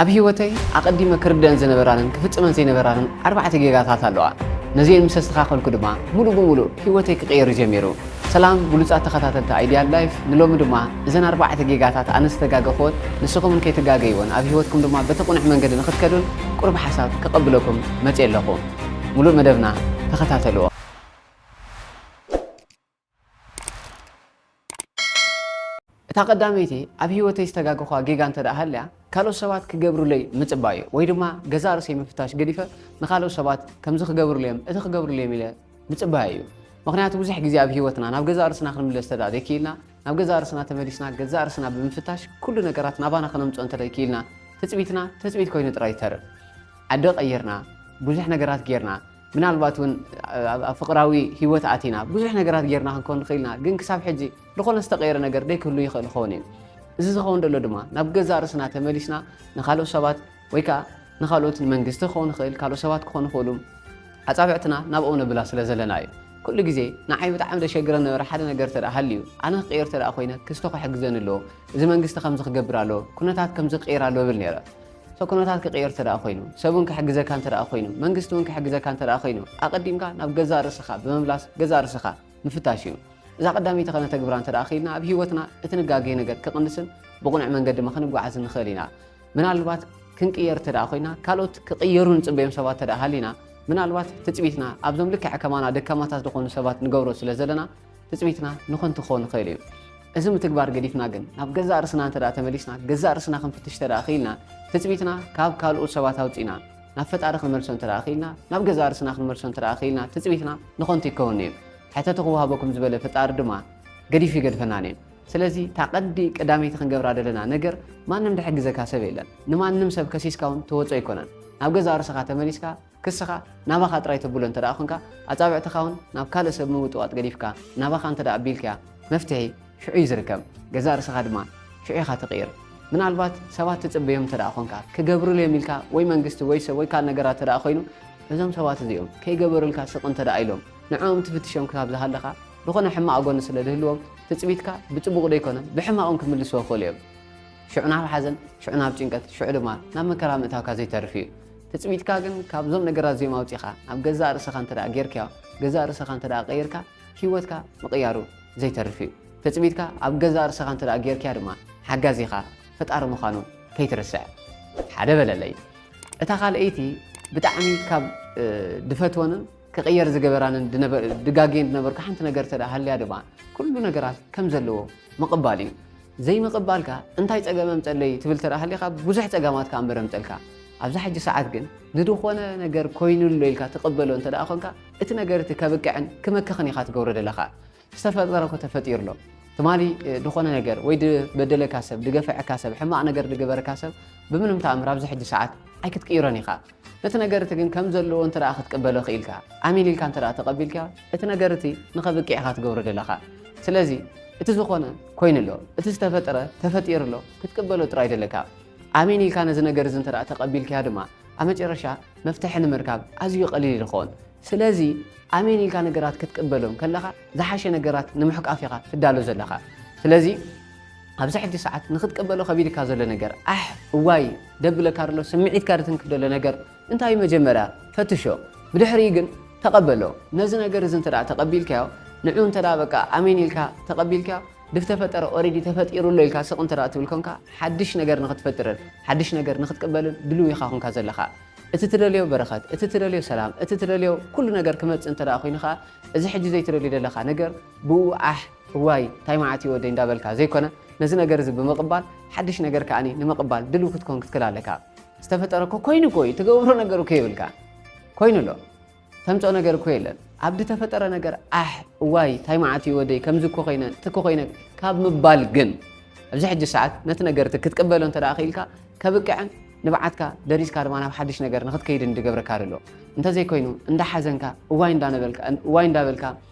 ኣብ ህይወተይ ኣቐዲመ ክርደአን ዝነበራንን ክፍጽመን ዘይነበራንን ኣርባዕተ ጌጋታት ኣለዋ። ነዚአን ምስ ኣስተኻኸልኩ ድማ ሙሉእ ብሙሉእ ህይወተይ ክቕየር ጀሚሩ። ሰላም ብሉጻት ተኸታተልቲ ኣይድያ ላይፍ፣ ንሎሚ ድማ እዘን ኣርባዕተ ጌጋታት ኣነ ዝተጋገኽወን ንስኹምን ከይትጋገይወን ኣብ ህይወትኩም ድማ በቲ ቅኑዕ መንገዲ ንኽትከዱን ቁሩብ ሓሳብ ከቐብለኩም መጺአ ኣለኹ። ሙሉእ መደብና ተኸታተልዎ። እታ ቀዳመይቲ ኣብ ህይወተይ ዝተጋገኹዋ ጌጋ እንተ ደኣ ሃልያ፣ ካልኦት ሰባት ክገብሩለይ ምጽባይ እዩ፣ ወይ ድማ ገዛእ ርእሰይ ምፍታሽ ገዲፈ ንኻልኦት ሰባት ከምዚ ክገብሩለዮም፣ እቲ ክገብሩለዮም ኢለ ምጽባይ እዩ። ምኽንያቱ ብዙሕ ግዜ ኣብ ህይወትና ናብ ገዛእ ርእስና ክንምለስ እንተ ደኣ ዘይክኢልና፣ ናብ ገዛእ ርእስና ተመሊስና ገዛእ ርእስና ብምፍታሽ ኩሉ ነገራት ናባና ከነምጽኦ እንተ ደኣ ይክኢልና፣ ትጽቢትና ትጽቢት ኮይኑ ጥራይ ይተርፍ። ዓዲ ቀይርና፣ ብዙሕ ነገራት ጌርና፣ ምናልባት እውን ኣብ ኣብ ፍቕራዊ ህይወት ኣቲና ብዙሕ ነገራት ጌርና ክንከውን ንኽእል ኢና፣ ግን ክሳብ ሕጂ ዝኾነ ዝተቐየረ ነገር ደይክህሉ ይኽእል ይኸውን እዩ። እዚ ዝኸውን ዘሎ ድማ ናብ ገዛእ ርእስና ተመሊስና ንኻልኦት ሰባት ወይ ከኣ ንኻልኦት ንመንግስቲ ክኸውን ይኽእል፣ ካልኦት ሰባት ክኾኑ ይኽእሉ፣ ኣጻብዕትና ናብኦም ነብላ ስለ ዘለና እዩ። ኩሉ ግዜ ንዓይ ብጣዕሚ ዘሸግረኒ ነበረ ሓደ ነገር እንተ ደኣ ሃልዩ፣ ኣነ ክቕየር እንተ ደኣ ኮይነ ክስቶ ክሕግዘኒ ኣለዎ፣ እዚ መንግስቲ ከምዚ ክገብር ኣለዎ፣ ኩነታት ከምዚ ክቕየር ኣለዎ እብል ነይረ። ሰብ ኩነታት ክቕየር እንተ ደኣ ኮይኑ፣ ሰብ እውን ክሕግዘካ እንተ ደኣ ኮይኑ፣ መንግስቲ እውን ክሕግዘካ እንተ ደኣ ኮይኑ፣ ኣቐዲምካ ናብ ገዛእ ርእስኻ ብምምላስ ገዛእ ርእስኻ ምፍታሽ እዩ። እዛ ቀዳመይቲ ከነተግብራ እንተ ደኣ ኽኢልና፣ ኣብ ህይወትና እቲ ንጋገዮ ነገር ክቕንስን ብቕኑዕ መንገዲ ድማ ክንጓዓዝ ንኽእል ኢና። ምናልባት ክንቅየር እንተ ደኣ ኮይና፣ ካልኦት ክቕየሩ ንጽበዮም ሰባት እንተ ደኣ ሃሊና፣ ምናልባት ትጽቢትና ኣብዞም ልክዕ ከማና ደካማታት ዝኾኑ ሰባት ንገብሮ ስለ ዘለና፣ ትጽቢትና ንኸንቱ ክኸውን ይኽእል እዩ። እዚ ምትግባር ገዲፍና ግን፣ ናብ ገዛእ ርእስና እንተ ደኣ ተመሊስና፣ ገዛእ ርእስና ክንፍትሽ እንተ ደኣ ኽኢልና፣ ትጽቢትና ካብ ካልኦት ሰባት ኣውጺእና፣ ናብ ፈጣሪ ክንመልሶ እንተ ደኣ ኽኢልና፣ ናብ ገዛእ ርእስና ክንመልሶ እንተ ደኣ ኽኢልና፣ ትጽቢትና ንኸንቱ ይከውን እዩ። ሕተቱ ክወሃበኩም ዝበለ ፈጣሪ ድማ ገዲፉ ይገድፈናን እዩ። ስለዚ፣ እታ ቀንዲ ቀዳመይቲ ክንገብራ ዘለና ነገር፣ ማንም ድሕግዘካ ሰብ የለን። ንማንም ሰብ ከሲስካ እውን ትወጾ ኣይኮነን። ናብ ገዛእ ርእስኻ ተመሊስካ፣ ክስኻ ናባኻ ጥራይ ተብሎ እንተ ደኣ ኾንካ፣ ኣጻብዕትኻ እውን ናብ ካልእ ሰብ ምውጥዋጥ ገዲፍካ፣ ናባኻ እንተ ደኣ ኣቢልካያ፣ መፍትሒ ሽዑ እዩ ዝርከብ። ገዛእ ርእስኻ ድማ ሽዑ ኢኻ ትቕይር። ምናልባት ሰባት ትጽበዮም እንተ ደኣ ኾንካ፣ ክገብሩለዮም ኢልካ ወይ መንግስቲ ወይ ሰብ ወይ ካልእ ነገራት እንተ ደኣ ኮይኑ፣ እዞም ሰባት እዚኦም ከይገበሩልካ ስቕ እንተ ደኣ ኢሎም፣ ንዕኦም ትፍትሾም ክሳብ ዝሃለኻ፣ ዝኾነ ሕማቕ ጎኒ ስለ ዝህልዎም፣ ትጽቢትካ ብጽቡቕ ደይኮነ ብሕማቕ እውን ክምልስዎ ይኽእሉ እዮም። ሽዑ ናብ ሓዘን፣ ሽዑ ናብ ጭንቀት፣ ሽዑ ድማ ናብ መከራ ምእታውካ ዘይተርፍ እዩ። ትጽቢትካ ግን ካብዞም ነገራት እዚኦም ኣውጺኻ ናብ ገዛእ ርእስኻ እንተ ደኣ ጌርካዮ፣ ገዛእ ርእስኻ እንተ ደኣ ቀይርካ፣ ህይወትካ ምቕያሩ ዘይተርፍ እዩ። ትጽቢትካ ኣብ ገዛእ ርእስኻ እንተ ደኣ ጌርካያ ድማ፣ ሓጋዚኻ ፈጣሪ ምዃኑ ከይትርስዕ። ሓደ በለለይ። እታ ካልኣይቲ ብጣዕሚ ካብ፣ እ፣ ድፈትወንን ክቕየር ዝገበራንን ድነበ-፣ ድጋግየን ድነበርኩ ሓንቲ ነገር እንተ ደኣ ሃልያ ድማ፣ ኩሉ ነገራት ከም ዘለዎ ምቕባል እዩ። ዘይምቕባልካ፣ እንታይ ጸገም ኣምጸለይ ትብል እንተ ደኣ ሃሊኻ፣ ብዙሕ ጸገማት ከኣ እምበር ኣምጸልካ። ኣብዛ ሕጂ ሰዓት ግን፣ ንድኾነ ነገር ኮይኑ ኣሎ ኢልካ ትቕበሎ እንተ ደኣ ኾንካ፣ እቲ ነገር እቲ ከብቅዕን ክመክኽን ኢኻ ትገብሮ ዘለኻ። ዝተፈጠረ እኮ ተፈጢሩ ኣሎ። ትማሊ፣ እ፣ ድኾነ ነገር ወይ ድበደለካ ሰብ፣ ድገፈዐካ ሰብ፣ ሕማቕ ነገር ድገበረካ ሰብ፣ ብምንም ተኣምር ኣብዚ ሕጂ ሰዓት ኣይክትቅይሮን ኢኻ። ነቲ ነገር እቲ ግን ከም ዘለዎ እንተ ደኣ ክትቅበሎ ክኢልካ፣ ኣሜን ኢልካ እንተ ደኣ ተቐቢልካዮ፣ እቲ ነገር እቲ ንኸብቅዕ ኢኻ ትገብሮ ዘለኻ። ስለዚ፣ እቲ ዝኾነ ኮይኑ ኣሎ፣ እቲ ዝተፈጠረ ተፈጢሩ ኣሎ፣ ክትቅበሎ ጥራይ ደለካ። ኣሜን ኢልካ ነዚ ነገር እዚ እንተ ደኣ ተቐቢልካዮ ድማ፣ ኣብ መጨረሻ መፍትሒ ንምርካብ ኣዝዩ ቀሊል እዩ ዝኸውን። ስለዚ፣ ኣሜን ኢልካ ነገራት ክትቅበሎም ከለኻ፣ ዝሓሸ ነገራት ንምሕቃፍ ኢኻ ትዳሎ ዘለኻ። ስለዚ፣ ኣብዚ ሕጂ ሰዓት ንኽትቅበሎ ከቢድካ ዘሎ ነገር፣ ኣሕ፣ እዋይ፣ ደብለካ ዘሎ፣ ስምዒትካ ድትንክፍ ዘሎ ነገር እንታይ እዩ? መጀመርያ ፈትሾ። ብድሕሪኡ ግን ተቐበሎ። ነዚ ነገር እዚ እንተ ደኣ ተቐቢልካዮ፣ ንዑ እንተ ደኣ በቃ ኣሜን ኢልካ ተቐቢልካዮ፣ ድፍተፈጠረ ኦሬዲ ተፈጢሩ ኣሎ ኢልካ ስቕ እንተ ደኣ ትብል ኮንካ፣ ሓድሽ ነገር ንኽትፈጥርን ሓድሽ ነገር ንኽትቅበልን ድልው ኢኻ ኮንካ ዘለኻ። እቲ ትደልዮ በረኸት፣ እቲ ትደልዮ ሰላም፣ እቲ ትደልዮ ኩሉ ነገር ክመጽእ እንተ ደኣ ኮይኑ ኸኣ፣ እዚ ሕጂ ዘይትደልዮ ዘለኻ ነገር ብኡ ኣሕ፣ እዋይ፣ እንታይ መዓት እዩ ወደይ እንዳበልካ ዘይኮነ፣ ነዚ ነገር እዚ ብምቕባል፣ ሓድሽ ነገር ከኣኒ ንምቕባል ድልው ክትኮን ክትክእል ኣለካ። ዝተፈጠረ እኮ ኮይኑ እኮ እዩ፣ ትገብሮ ነገር እኮ የብልካ። ኮይኑ ኣሎ። ተምጽኦ ነገር እኮ የለን። ኣብ ዝተፈጠረ ነገር ኣሕ፣ እዋይ፣ እንታይ መዓት እዩ ወደይ፣ ከምዚ እኮ ኮይነ፣ እቲ እኮ ኮይነ ካብ ምባል ግን፣ ኣብዚ ሕጂ ሰዓት ነቲ ነገር እቲ ክትቅበሎ እንተ ደኣ ክኢልካ፣ ከብቅዕን ንብዓትካ ደሪስካ ድማ ናብ ሓድሽ ነገር ንኽትከይድን ዝገብረካ ዘሎ። እንተዘይኮይኑ፣ እንዳሓዘንካ፣ እዋይ እንዳነበልካ፣ እዋይ እንዳበልካ፣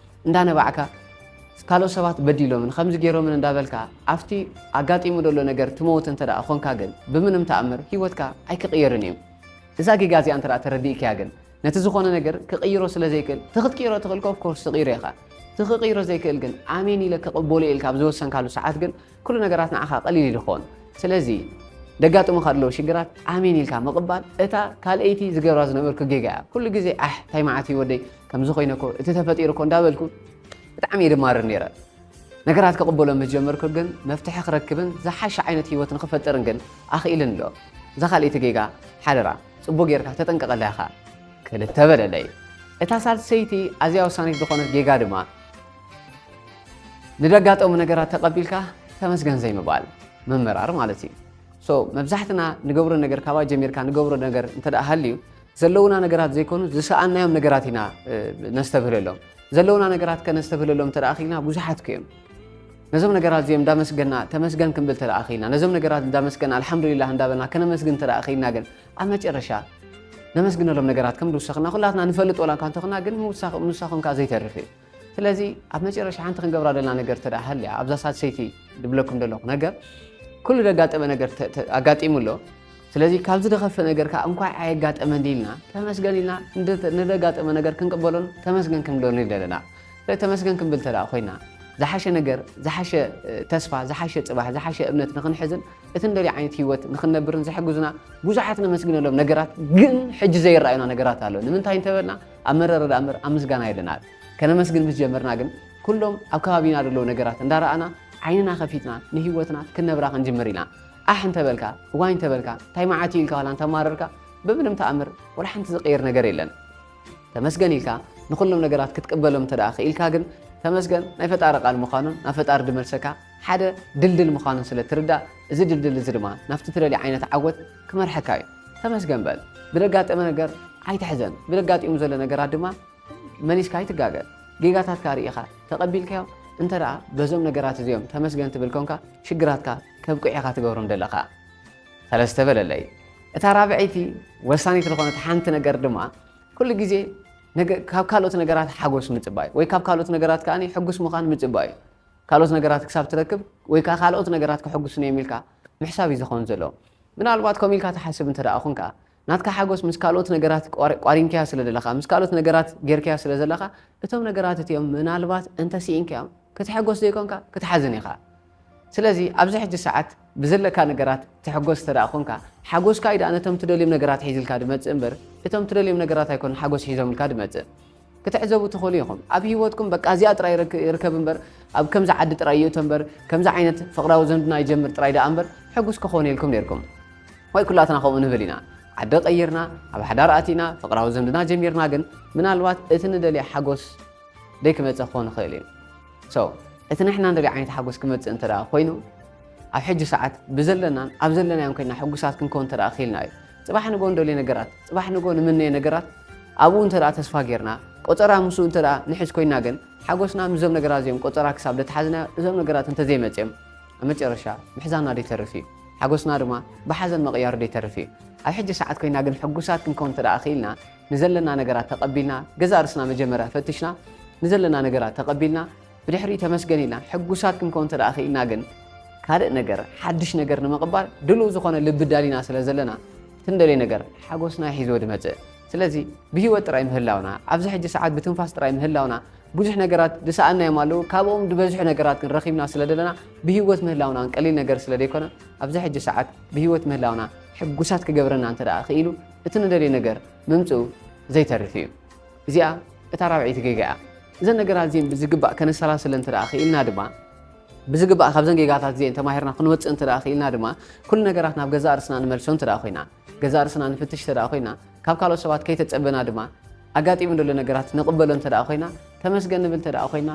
እንዳነባዕካ፣ ካልኦት ሰባት በዲሎምን ከምዚ ገይሮምን እንዳበልካ፣ ኣብቲ ኣጋጢሙ ዘሎ ነገር ትመውት እንተ ደኣ ኾንካ ግን፣ ብምንም ተኣምር ህይወትካ ኣይክቕየርን እዩ። እዛ ጌጋ እዚኣ እንተ ደኣ ተረዲእካያ ግን፣ ነቲ ዝኾነ ነገር ክቕይሮ ስለ ዘይክእል፣ እቲ ክትቅይሮ ትኽእል፣ of course፣ ትቕይሮ ኢኻ። እቲ ክቕይሮ ዘይክእል ግን፣ ኣሜን ኢለ ክቕበሎ ኢልካ ኣብ ዝወሰንካሉ ሰዓት ግን፣ ኩሉ ነገራት ንዓኻ ቀሊል እዩ ዝኸውን። ስለዚ፣ ደጋጥሙኻ ዘለዉ ሽግራት ኣሜን ኢልካ ምቕባል እታ ካልኣይቲ ዝገብራ ዝነበርኩ ጌጋ እያ። ኩሉ ግዜ ኣሕ እንታይ መዓት እዩ ወደይ ከምዚ ኮይነ እኮ እቲ ተፈጢሩ እኮ እንዳበልኩ ብጣዕሚ እየ ድማርር ነይረ። ነገራት ክቕበሎም ምስ ጀመርኩ ግን መፍትሒ ክረክብን ዝሓሸ ዓይነት ህይወት ንክፈጥርን ግን ኣኽኢልን ኣሎ። እዛ ካልኣይቲ ጌጋ ሓደራ ጽቡቕ ጌርካ ተጠንቀቐላ ኢኻ። ክልተ በለለይ። እታ ሳልሰይቲ ኣዝያ ወሳኒት ዝኾነት ጌጋ ድማ ንደጋጠሙ ነገራት ተቐቢልካ ተመስገን ዘይምባል ምምራር ማለት እዩ። So መብዛሕትና ንገብሮ ነገር ካባይ ጀሚርካ ንገብሮ ነገር እንተ ደኣ ሃልዩ ዘለውና ነገራት ዘይኮኑ ዝሰኣናዮም ነገራት ኢና ነስተብህለሎም። ዘለውና ነገራት ከነስተብህለሎም እንተ ደኣ ኽኢልና ብዙሓት እዮም። ነዞም ነገራት እዚኦም እንዳመስገና ተመስገን ክንብል እንተ ደኣ ኽኢልና፣ ነዞም ነገራት እንዳመስገና ኣልሓምዱሊላህ እንዳበልና ከነመስግን እንተ ደኣ ኽኢልና ግን ኣብ መጨረሻ ነመስግነሎም ነገራት ከም ዝውሰኽና ኩላትና ንፈልጥ ወላ እኳ እንተኾና ግን ምውሳኽ- ምውሳኾም ከዓ ዘይተርፍ እዩ። ስለዚ ኣብ መጨረሻ ሓንቲ ክንገብራ ዘለና ነገር እንተ ደኣ ሃልያ ኣብዛ ሳልሰይቲ ድብለኩም ዘለኹ ነገር ኩሉ ደጋጠመ ነገር ተ- ተ- ኣጋጢሙ ኣሎ። ስለዚ ካብዚ ዝኸፍእ ነገር ከዓ እንኳዕ ኣየጋጠመን ኢልና ተመስገን ኢልና ንደ- ንደጋጠመ ነገር ክንቅበሎን ተመስገን ክንብሎን ዘለና። ስለዚ ተመስገን ክንብል እንተ ደኣ ኮይና ዝሓሸ ነገር፣ ዝሓሸ እ፣ ተስፋ፣ ዝሓሸ ፅባሕ፣ ዝሓሸ እምነት ንክንሕዝን እቲ ንደልዮ ዓይነት ህይወት ንክንነብርን ዝሕግዙና ብዙሓት ነመስግነሎም ነገራት ግን ሕጂ ዘይረኣዩና ነገራት ኣሎ። ንምንታይ እንተበልና ኣብ መረረ ደኣ እምበር ኣብ ምስጋና የለና። ከነመስግን ምስ ጀመርና ግን ኩሎም ኣብ ከባቢና ዘለዉ ነገራት እንዳረኣና ዓይንና ከፊትና ንህይወትና ክንነብራ ክንጅምር ኢና። ኣሕ እንተበልካ እዋይ እንተበልካ እንታይ መዓት እዩ ኢልካ ዋላ እንተማረርካ ብምንም ተኣምር ወላ ሓንቲ ዝቀየር ነገር የለን። ተመስገን ኢልካ ንኹሎም ነገራት ክትቅበሎም እንተ ደኣ ክኢልካ ግን ተመስገን ናይ ፈጣሪ ቃል ምዃኑን ናብ ፈጣሪ ድመልሰካ ሓደ ድልድል ምዃኑን ስለ ትርዳእ እዚ ድልድል እዚ ድማ ናብቲ ትደልዮ ዓይነት ዓወት ክመርሐካ እዩ። ተመስገን በል። ብደጋጠመ ነገር ኣይትሕዘን። ብደጋጢሙ ዘሎ ነገራት ድማ መሊስካ ኣይትጋገ። ጌጋታትካ ርኢኻ ተቐቢልካዮ እንተ ደኣ በዞም ነገራት እዚኦም ተመስገን ትብል ኮንካ ሽግራትካ ከብቅዑ ኢኻ ትገብሮም ዘለኻ። ሰለስተ በለለይ። እታ ራብዐይቲ ወሳኒት ዝኾነት ሓንቲ ነገር ድማ ኩሉ ግዜ ነገ- ካብ ካልኦት ነገራት ሓጎስ ምጽባይ ወይ ካብ ካልኦት ነገራት ከኣ ሕጉስ ምዃን ምጽባይ እዩ። ካልኦት ነገራት ክሳብ ትረክብ ወይ ከኣ ካልኦት ነገራት ከሐጉሱኒ እዮም ኢልካ ምሕሳብ እዩ ዝኸውን ዘሎ። ምናልባት ከምኡ ኢልካ ትሓስብ እንተ ደኣ ኹንካ ናትካ ሓጎስ ምስ ካልኦት ነገራት ቋር- ቋሪንካያ ስለ ዘለኻ ምስ ካልኦት ነገራት ጌርካያ ስለ ዘለኻ እቶም ነገራት እቲኦም ምናልባት እንተ ስኢንካዮም ክትሕጎስ ዘይኮንካ ክትሓዝን ኢኻ። ስለዚ ኣብዚ ሕጂ ሰዓት ብዘለካ ነገራት ትሕጎስ እንተ ደኣ ኾንካ ሓጎስካ እዩ ደኣ ነቶም ትደልዮም ነገራት ሒዝልካ ድመጽእ እምበር እቶም ትደልዮም ነገራት ኣይኮኑን ሓጎስ ሒዞምልካ ድመጽእ። ክትዕዘቡ ትኽእሉ ኢኹም። ኣብ ህይወትኩም በቃ እዚኣ ጥራይ ርክ- ይርከብ እምበር ኣብ ከምዚ ዓዲ ጥራይ ይእቶ እምበር ከምዚ ዓይነት ፍቕራዊ ዝምድና ይጀምር ጥራይ ደኣ እምበር ሕጉስ ክኾነልኩም ነይርኩም። ወይ ኩላትና ከምኡ ንብል ኢና። ዓዲ ቀይርና ኣብ ሓዳር ኣቲና ፍቕራዊ ዝምድና ጀሚርና ግን ምናልባት እቲ ንደልዮ ሓጎስ ደይ ክመጽእ ክኾን ይኽእል እዩ። So እቲ ንሕና ንደልዮ ዓይነት ሓጎስ ክመጽእ እንተ ደኣ ኮይኑ ኣብ ሕጂ ሰዓት ብዘለናን ኣብ ዘለናዮን ኮይና ሕጉሳት ክንከውን እንተ ደኣ ክኢልና እዩ። ጽባሕ ንጎ ንደልዮ ነገራት ጽባሕ ንጎ ንምነዮ ነገራት ኣብኡ እንተ ደኣ ተስፋ ጌርና ቆጸራ ምስኡ እንተ ደኣ ንሕዝ ኮይና ግን ሓጎስና ምስዞም ነገራት እዚኦም ቆጸራ ክሳብ ደተሓዝናዮ እዞም ነገራት እንተ ዘይመጽኦም ኣብ መጨረሻ ምሕዛንና ደይተርፍ እዩ። ሓጎስና ድማ ብሓዘን ምቕያሩ ደይተርፍ እዩ። ኣብ ሕጂ ሰዓት ኮይና ግን ሕጉሳት ክንከውን እንተ ደኣ ክኢልና ንዘለና ነገራት ተቐቢልና ገዛእ ርእስና መጀመርያ ፈቲሽና ንዘለና ነገራት ተቐቢልና ብድሕሪኡ ተመስገን ኢልና ሕጉሳት ክንከውን እንተ ደኣ ክኢልና ግን ካልእ ነገር ሓድሽ ነገር ንምቕባል ድሉው ዝኾነ ልቢ ዳሊና ስለ ዘለና እቲ ንደልዮ ነገር ሓጎስና ሒዝዎ ድመጽእ። ስለዚ ብህይወት ጥራይ ምህላውና ኣብዚ ሕጂ ሰዓት ብትንፋስ ጥራይ ምህላውና ብዙሕ ነገራት ዝሰኣናዮም ኣለዉ። ካብኦም ዝበዝሑ ነገራት ግን ረኺብና ስለ ዘለና ብህይወት ምህላውና ቀሊል ነገር ስለ ዘይኮነ ኣብዚ ሕጂ ሰዓት ብህይወት ምህላውና ሕጉሳት ክገብረና እንተ ደኣ ክኢሉ እቲ ንደልዮ ነገር ምምጽኡ ዘይተርፍ እዩ። እዚኣ እታ ራብዐይቲ ጌጋ እያ። እዘን ነገራት እዚን ብዝግባእ ከነሰላስለን እንተ ደኣ ክኢልና ድማ ብዝግባእ ካብዘን ጌጋታት እዚን ተማሂርና ክንወጽእ እንተ ደኣ ክኢልና ድማ ኩሉ ነገራት ናብ ገዛእ ርእስና ንመልሶ እንተ ደኣ ኮይና ገዛእ ርእስና ንፍትሽ እንተ ደኣ ኮይና ካብ ካልኦት ሰባት ከይተጸበና ድማ ኣጋጢሙ ዘሎ ነገራት ንቕበሎ እንተ ደኣ ኮይና ተመስገን ንብል እንተ ደኣ ኮይና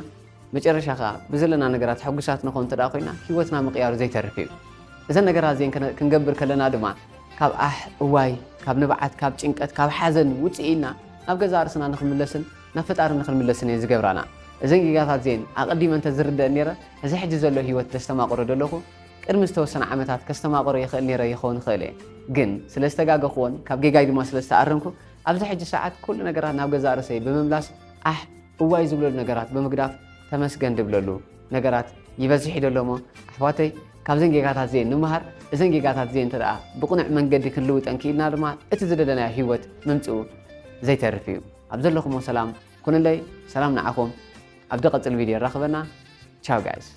መጨረሻ ከኣ ብዘለና ነገራት ሕጉሳት ንኾን እንተ ደኣ ኮይና ህይወትና ምቕያሩ ዘይተርፍ እዩ። እዘን ነገራት እዚን ክነ- ክንገብር ከለና ድማ ካብ ኣሕ እዋይ ካብ ንብዓት ካብ ጭንቀት ካብ ሓዘን ውፅእ ኢልና ናብ ገዛእ ርእስና ንክምለስን ናብ ፈጣሪ ንክንምለስን እየን ዝገብራና። እዘን ጌጋታት እዚን ኣቐዲመ እንተ ዝርደእ ነይረ እዚ ሕጂ ዘሎ ህይወት ደስተማቕሮ ደለኹ ቅድሚ ዝተወሰነ ዓመታት ከስተማቕሮ ይኽእል ነይረ ይኸውን ይኽእል እየ። ግን ስለ ዝተጋገኽዎን ካብ ጌጋይ ድማ ስለ ዝተኣረምኩ ኣብዚ ሕጂ ሰዓት ኩሉ ነገራት ናብ ገዛእ ርእሰይ ብምምላስ ኣሕ እዋይ ዝብለሉ ነገራት ብምግዳፍ ተመስገን ድብለሉ ነገራት ይበዝሕ ይደሎ እሞ ኣሕዋተይ ካብዘን ጌጋታት እዚአን ንምሃር እዘን ጌጋታት እዚአን እንተ ደኣ ብቕኑዕ መንገዲ ክንልውጠን ክኢልና ድማ እቲ ዝደለናዮ ህይወት ምምፅኡ ዘይተርፍ እዩ ኣብ ዘለኹሞ ሰላም ኩንለይ ሰላም ንዓኹም ኣብ ዝቐፅል ቪድዮ ይራኽበና ቻው ጋይስ